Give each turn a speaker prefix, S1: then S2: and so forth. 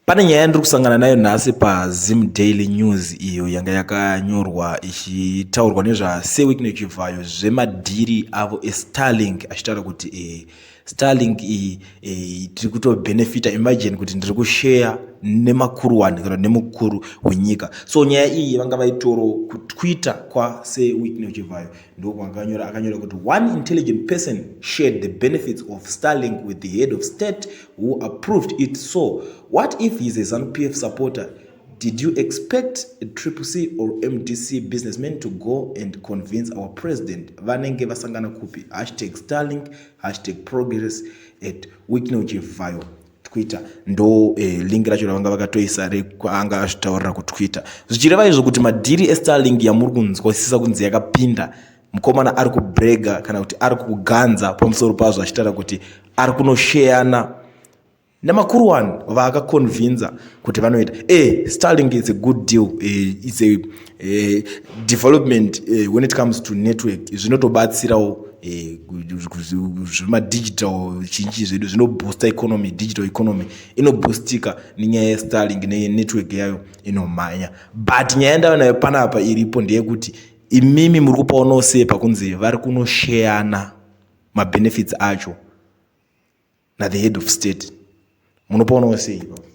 S1: Pane nyaya yandiri kusangana nayo nhasi paZim Daily News iyo yanga yakanyorwa ichitaurwa nezvaSir Wicknell Chivhayo zvemadhiri avo eStarlink achitaura kuti eh, Starlink iyi eh, tiri kutobhenefita. Imagine kuti ndiri kusheya nemakuru wani kana nemukuru wenyika. So nyaya iyi vanga vaitoro kuTwitter kwaSir Wicknell Chivhayo ndokwakanyora, akanyora kuti one intelligent person shared the benefits of Starlink with the head of state who approved it. So what if he's a ZANU PF supporter? Did you expect a Triple C or MDC businessman to go and convince our president? Vanenge vasangana kupi? #Starlink, #progress, @WicknellChivhayo Twitter. Ndo link racho ravanga vakatoisa rekwaanga azvitaurira kuTwitter, zvichireva izvo kuti madhiri eStarlink yamuri kunzwisisa kunzi yakapinda, mukomana ari kubrega kana kuti ari kuganza pamusoro pazvo, achitaura kuti ari kunosheyana nemakuru one vaakaconvinza kuti vanoita. Starlink is a good deal, it's a development when it comes to network. Zvinotobatsirawo zvemadigital chinchi zvedu, zvinoboosta economy. Digital economy inoboostika nenyaya yeStarlink nenetwork yayo inomhanya. But nyaya yandava nayo panapa iripo ndeyekuti imimi muri kupaonawo sei pakunzi vari kunosheyana mabenefits acho na the head of state? Munopaonawo sei ipapo?